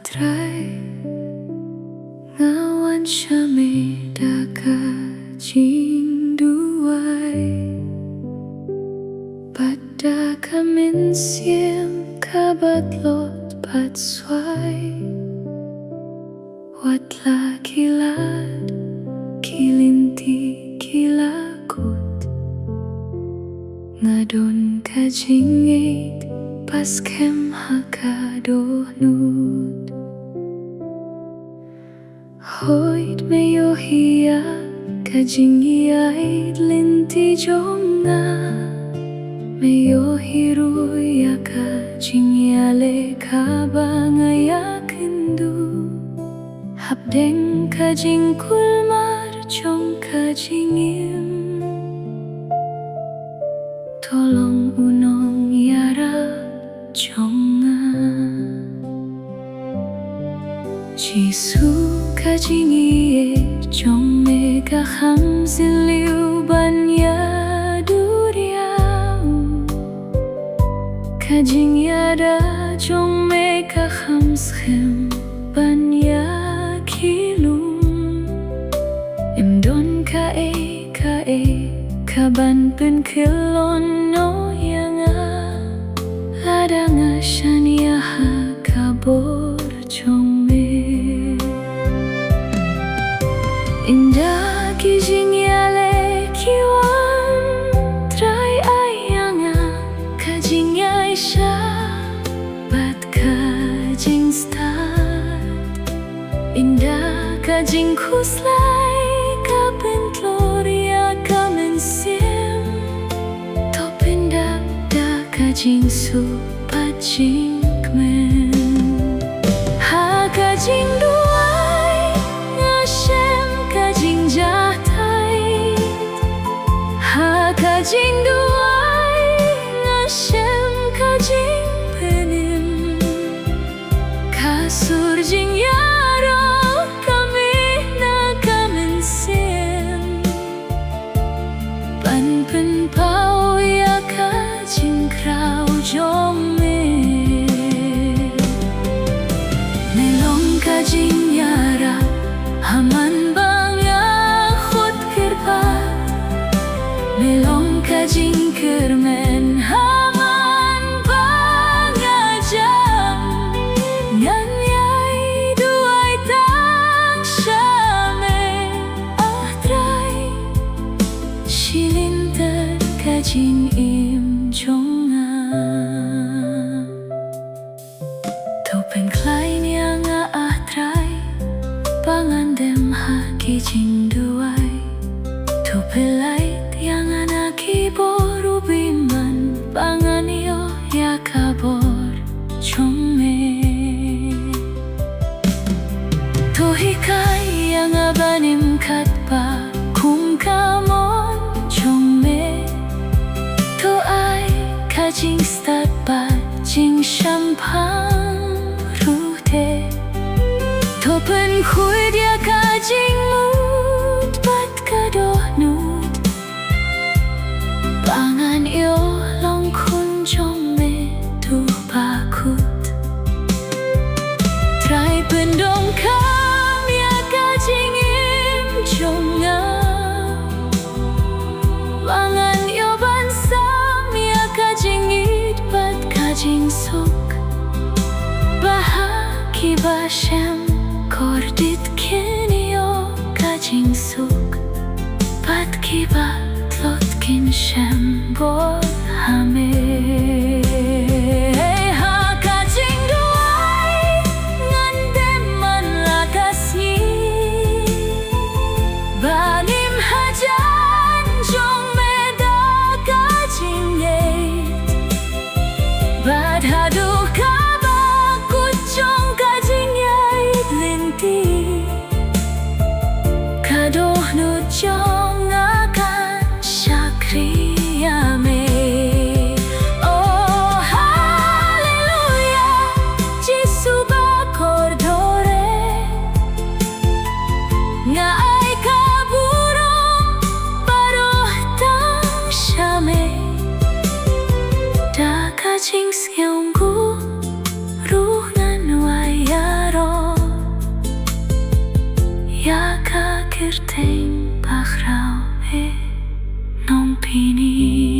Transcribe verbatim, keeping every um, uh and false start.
Trai, nga wan sha me da ka jingduwai bad da ka mynsiem kaba tlot bad swai. Wat la ki lad ki lynti ki la kut, nga don ka jingngeit ba skhem ha ka dohnud. Hooid, me ïohi ïa ka jingïaid lynti jong nga, me ïohi ruh ïa ka jingïaleh kaba nga ïakynduh. Hapdeng ka jingkulmar jong ka jingim, to long u nongïarap jong nga. Jisu, ka jingïeit jong me ka kham zilliw ban ïaduriaw. Ka jingïada jong me ka kham skhem ban ïakylum. Ym don kaei kaei kaban pynkyllon noh ïa nga, lada nga shaniah ha ka bor jong me. Ynda ki jingïaleh ki wan, Trai, ai ïa nga ka jingïaishah bad ka jingstad. Ynda ka jingkhuslai ka pyntlur ïa ka mynsiem, to pyndap da ka jingsuk bad jingkmen. Ha ka jingduwai nga shem ka jingjahthait. Ha ka jingduwai nga shem ka jingpynim. Ka sur jingïaroh ka mih na ka mynsiem ban pynpaw ïa ka jingkraw jong me. Me long ka jingïarap ha man ba nga khot kyrpad. Me long ka jingkyrmen ha man ba nga jam. Ngan ïai duwai tang sha me, ah Trai, shilynter ka jingim jong nga. To pynkhlaiñ ïa nga, ah Trai, ba ngan dem ha ki jingduwai. To pynlait ïa nga na ki bor u bymman ba ngan ïoh ïa ka bor jong me. To hikai ïa nga ban im katba kum ka mon jong me. To ai ka jingstad bad jingshemphang ruh te. To pynkhuid ïa ka jingmut bad ka dohnud ba ngan ïoh long khun jong me duh ba kut. Trai, pyndonkam ïa ka jingim jong nga ba ngan ïoh ban sam ïa ka jingïeit bad ka jingsuk. Ba ha kiba shem kordit kin ïoh ka jingsuk, bad kiba tlot kin shem bor ha me. Ha ka jingduwai ngan dem man la ka sngi ban im hajan jong me da ka jingïeit. Bad haduh kaba kut jong ka jingïaid lynti, ka dohnud jong nga kan shakri ïa me. Oh, haleluya, Jisu ba kordor eh. Nga ai ka burom baroh tang sha me. Da ka jingsngewbha ruh ngan wai ïaroh. Teng bakhraw e nongpyni.